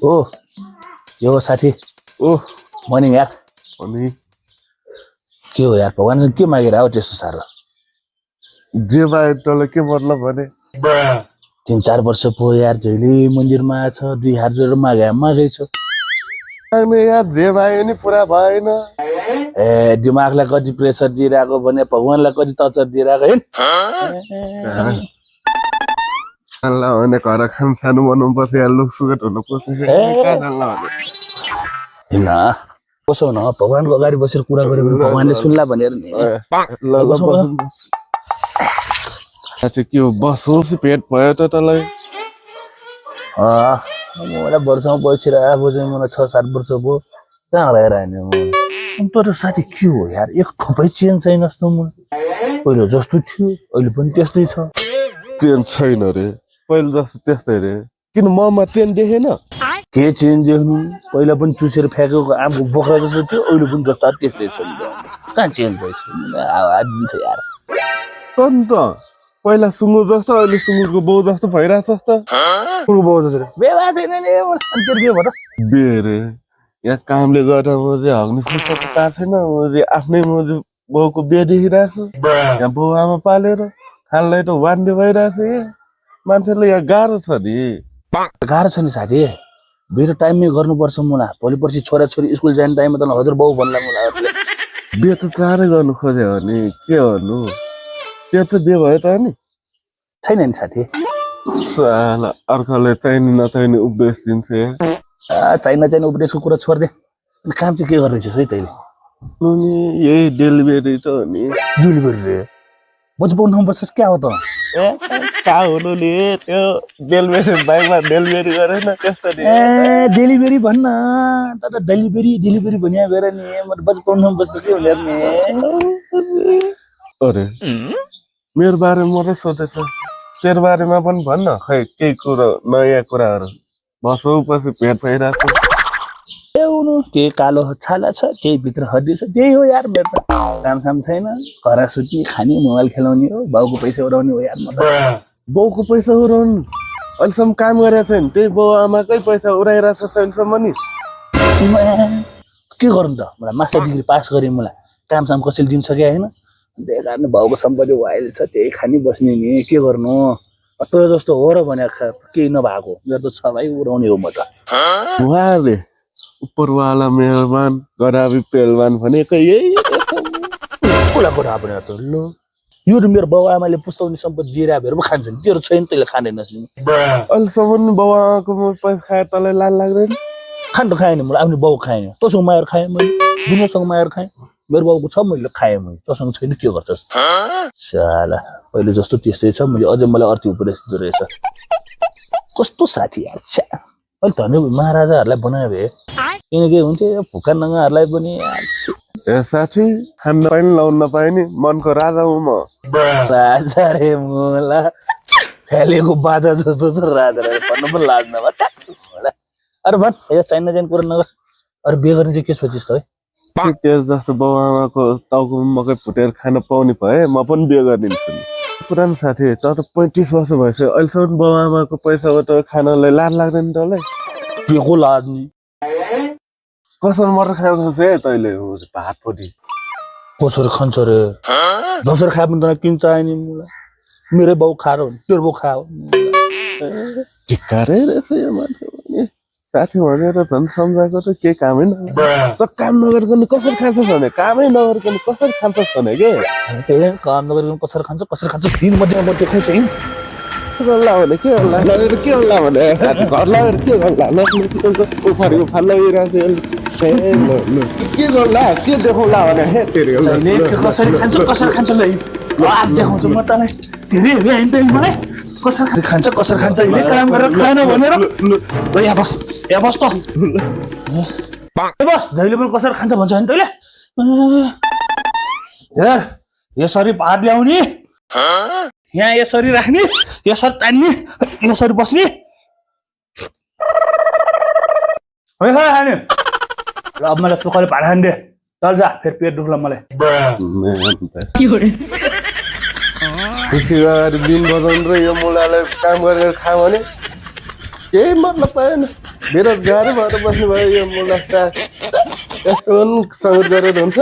ओ यो साथी ओह मर्निङ यार अनि के हो यार भगवान्सँग के मागेर आऊ त्यस्तो साह्रो जे बाहेक तँलाई के मतलब भने 3-4 वर्ष भयो यार जहिले मन्दिरमा आछ 2 हात जोडेर मागै छ अनि यार जे बाहेक नि पुरा भएन ए दिमागलाई कति प्रेसर दिइरहेको भने भगवान्लाई कति टर्चर दिइरहेको हैन अल्लाह भने घर खान सानो बनाउनु पर्छ यार लुक सुगट हुनु पर्छ हैन कसो न भगवान्को अगाडि बसेर कुरा गरे भने भगवान्ले सुन्ला भनेर नि ल बस अच्छा के हो बसोस् पेट भयो त तँलाई मलाई वर्षमा बसिरहेको चाहिँ मलाई 6-7 वर्ष भयो कहाँ हराएर आएन म तर साथी के हो यार एक थोपै चेन्ज छैन जस्तो म पहिलो जस्तो थियो अहिले पनि त्यस्तै छ चेन्ज छैन रे पहिलो जस्तो त्यस्तै रे किन ममा चेन्ज देखेन के चेन्ज देख्नु पहिला पनि चुसेर फ्याँकेको आमको बोक्रा जस्तो थियो अहिले पनि जस्तो त्यस्तै छ कहाँ चेन्ज भएछ दिन्छ यार कन्त पहिला सुँगुर जस्तो अहिले सुँगुरको बाउ जस्तो भइरहेछ त सुँगुरको बाउ जस्तो बेवा छैन नि अनि के भएर बे रे यहाँ कामले गर्दा म चाहिँ हग्ने फुर्सद पाएको छैन म चाहिँ आफ्नै म बाउको बिहे देखिरहेछु यहाँ बाउ आमा पालेर खानलाई त वान्डे भइरहेछ यहाँ मान्छेले यहाँ गाह्रो छ नि गाह्रो छ नि साथी मेरो टाइममै गर्नुपर्छ मलाई भोलि पर्सि छोराछोरी स्कुल जाने टाइममा त हजुर बाउ भन्ला मलाई बिहे त चाँडै गर्नु खोज्यो भने के गर्नु त्यो त बिहे भयो त नि छैन नि साथी साला अर्काले चाहिने नचाहिने उपदेश दिन्छ चाहिने उपदेशको कुरा छोडिदे काम चाहिँ के गर्दैछस् है तैँले अनि यही डेलिभरी त हो नि डेलिभरी रे बचपन ठाउँ बस्छस् क्या हो त कहाँ हुनु नि त्यो डेलिभरी बाइकमा डेलिभरी गरेन त्यस्तो नि ए डेलिभरी भन्न तर डेलिभरी भनिया गएर नि म बचपन ठाउँ बस्छ के हो नि अरे मेरो बारेमा मात्रै सोधेछ तेरो बारेमा पनि भन्न खै केही कुरो नयाँ कुराहरू बसौ पछि भेट भइरहेको एउनु त्यही कालो छाला छ त्यही भित्र हड्डी छ त्यही हो यार मेरो त कामसाम छैन घर सुत्ने खाने मोबाइल खेलाउने हो बाउको पैसा उडाउने हो यार म त बाउको पैसा उडाउनु अहिलेसम्म काम गरेको छैन त्यही बाउ आमाकै पैसा उडाइरहेको छ अहिलेसम्म नि के गरौँ त मलाई मास्टर डिग्री पास गरेँ मलाई कामसाम कसैले दिन सके होइन त्यही कारण बाउको सम्पत्ति वाइल छ त्यही खानी बस्ने नि के गर्नु तँ जस्तो हो र भने केही नभएको मेरो त छ भाइ उडाउने हो म त उहाँले उपरवाला मेहरबान गराबी पेलवान भनेको यही कुरा पनि त ल यो त मेरो बाउ आमाले पुस्ताउने सम्पत्ति दिएर भएर पो खान्छ नि तेरो छैन तैँले खाँदैनस् नि अहिलेसम्म बाउ आमाको पैसा खाए तँलाई लाल लाग्दैन खान त खाएन मलाई आफ्नो बाउ खाएन तँसँग माएर खाएँ मैले दुनियाँसँग माएर खाएँ मेरो बाउको छ मैले खाएँ मैले तँसँग छैन के गर्छस् साला पहिले जस्तो त्यस्तै छ मैले अझै मलाई अर्थी उपदेश दिँदो रहेछ कस्तो साथी यार अहिले धनी महाराजाहरूलाई बनायो भए किनकि हुन्थ्यो भुका नङ्गाहरूलाई पनि ए साथी खान नपाइने लाउन नपाइने मनको राजा हुँ म राजा रे मोला फ्यालेको बाजा जस्तो छ राजा रे भन्न पनि लाज नभए अरे भन् यो चाहिने चाहिने कुरा नगर अरू बिहे गर्ने चाहिँ के सोचिस् त है तेरो जस्तो बाउ आमाको टाउको मकै फुटेर खान पाउने भए म पनि बिहे गरिदिन्छु नि पुरानो साथी त 35 वर्ष भइसक्यो अहिलेसम्म बाउ आमाको पैसाबाट खानलाई लाज लाग्दैन तँलाई के को लाज नि कसरी मटर खान्छ है तैँले भात पनि कसरी खान्छ रे जसरी खाए पनि तँलाई किन चाहियो नि मलाई मेरै बाउ खाएर हो तेरो बाउ खायो टिक्कारै रहेछ यो मान्छे भने साथी भनेर झन् सम्झाएको त केही कामै त काम नगरिकन कसरी खान्छस् भने कामै नगरिकन कसरी खान्छस् भने के काम नगरिकन कसरी खान्छ दिन मध्येमा म देखाउँछु है के गर्ला भने के गर्ला लगेर के गर्ला भने साथी घर लगेर के गर्ला उफारीको फाल लगाइरहेको के गर्ला के देखाउँला भने हे तेरो कसरी खान्छ ल आज देखाउँछु म तँलाई धेरै हेभी आइन तैँले मलाई कसरी खान्छ अहिले काम गरेर खाएन भनेर ल यहाँ बस त बस जहिले पनि कसरी खान्छ भन्छ नि तैँले हेर यसरी भात ल्याउने यहाँ यसरी राख्ने यसरी तान्ने यसरी बस्ने खाने ल अब मलाई सुखले भात खान दे चल जा फेरि पेट दुख्ला मलाई खुसी गरेर दिन बजाउनु र यो मुलालाई काम गरेर खायो भने केही मतलब पाएन बेरोजगारै भएर बस्नुभयो यो मुला साग यस्तो पनि सङ्कट गरेर हुन्छ